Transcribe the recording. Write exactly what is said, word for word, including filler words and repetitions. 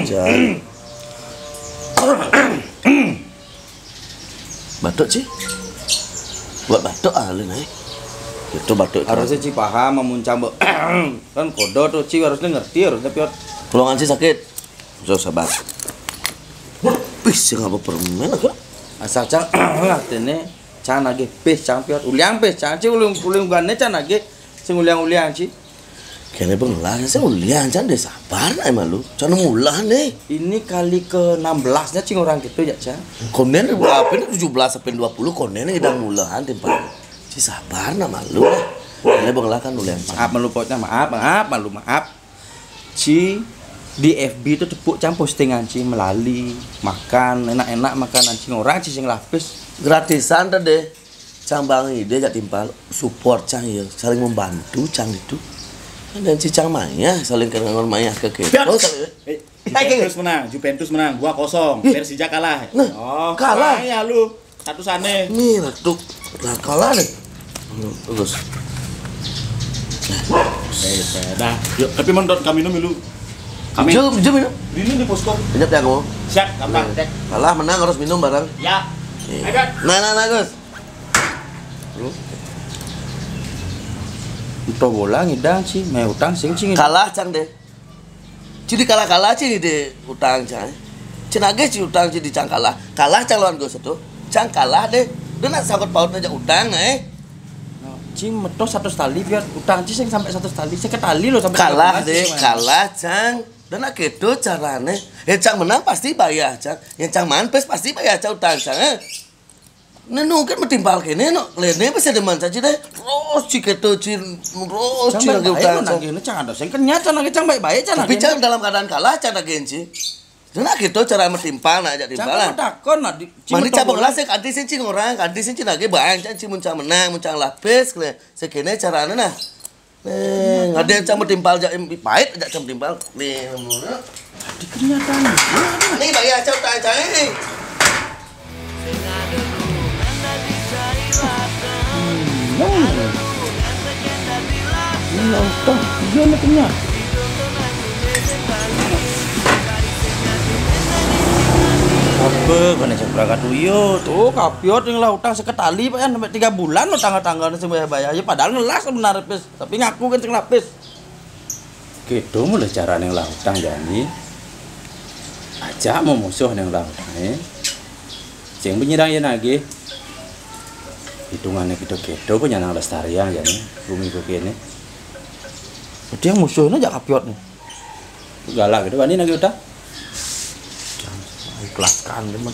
Jan. Batuk, Ci. Buat batuk ah, Lin, eh. Itu batuk itu. Harusnya Ci paham, amun cang be-, kan kodo tuh, Ci harusnya ngerti, harusnya, Piot. Tulungan Ci sakit. So, sabar. Wih, sing apa permen, aku? Asal cang, artinya, cang nagih pis, cang, Piot. Uliang pis, cang, Ci, uliang, uliang gane, cang nagih. Sing uliang-uliang, Ci. Kene benglah, sing uliang, cang, deh, sabar, nak, malu. Cang, mulahan, nih. Ini kali ke enam belasnya, Ci, orang gitu, ya, cang. Konden, apa ini, tujuh belas sampai dua puluh, konden, ini udah mulahan, timpal. Ci, sabar, nak, malu, lah. Kene benglah, kan, uliang, cang. Maaf, malu, pokoknya, maaf, maaf, malu, maaf. Ci, di F B itu tepuk, cang, postingan, Ci, melali, makan, enak-enak makanan, Ci, orang, Ci, sing lapis. Gratisan, tadi. Cang bang ide jak timpal, support cang ya, saling membantu cang itu. Dan si cang maya, saling kenangan maya ke kita. Pian. Oh, saling, eh, Juventus menang, Juventus menang, dua kosong. Ih. Persija kalah. Nah, oh, kalah. Maya lu, satu sane. Nih, Ratu. Lah, kalah nih. Hmm, bagus. Eh, dah. Yuk, tapi menurut kami minum dulu. Kami. Jom, jom minum. Ini di posko. Siap, ya, aku. Siap, gampang, cek. Kalah, menang harus minum bareng. Ya. Iya. Ayo, Pian. Nah, nah, nah, Gus. Ento bola ngidang, Ci, meh utang sing, Ci, ngidang. Kalah, cang, deh. Ci, di kalah-kalah, Ci, di utang, cang. Ci, nagih, Ci, utang, Ci, di cang kalah. Kalah, cang, lawan Gus itu. Cang kalah, deh. Dia nak sangkut pautnya aja utang, eh. Nah, Ci, meto satu tali, Piot, utang, Ci, sing sampai satu tali, seket tali loh, sampai kalah, tiga belas, deh, Ci, kalah, cang. Dan nak gitu carane. Yang cang menang pasti bayar, cang. Yang cang manpes pasti bayar, cang, utang, cang, eh. Nenu kan metimpal kene, no. Lene pasti ada manca, Ci, deh. Terus, Ci, gitu, Ci, terus, Ci, lagi utang, cang. Nagih, cang, ada sing kenyat, cang, nagih, cang, baik-baik, cang, tapi nagih, cang, dalam keadaan kalah, cang, nagih, Ci. Nah, gitu cara metimpal, nah, jadi timpal, lah. Cang, takon, nah, di, Ci, mani meto cabang bola. Lah, sing kanti sing, Ci, orang, kanti sing, Ci, nagih, bayang, cang, Ci, mun cang menang, mun cang lapis, kene. Sekene carane, nah. Nih, ada yang cang metimpal, jak, pahit, jak cang metimpal. Nih, nemu, nah. Di kenyataan. Nih, bayar, cang, utang, cang, eh. Hmm. Ini utang, dia nak kenyang. Apa kena cek perangkat tuyul? Tuh, Ka Piot yang lah utang seket tali, Pak, ya, sampai tiga bulan utang tanggal sing bayar-bayar. Ya, padahal ngelas sebenarnya, Pis. Tapi ngaku kan sing lapis. Gitu mulai cara neng lautang jani. Ajak mau musuh neng lautang, eh. Sing penyerang ya nagih. Hitungannya gitu-gitu punya nang lestarian jani. Bumi ku kene. Berarti yang musuhnya ajak Ka Piot nih. Galak gitu, wani nagih utang. Ikhlaskan, teman.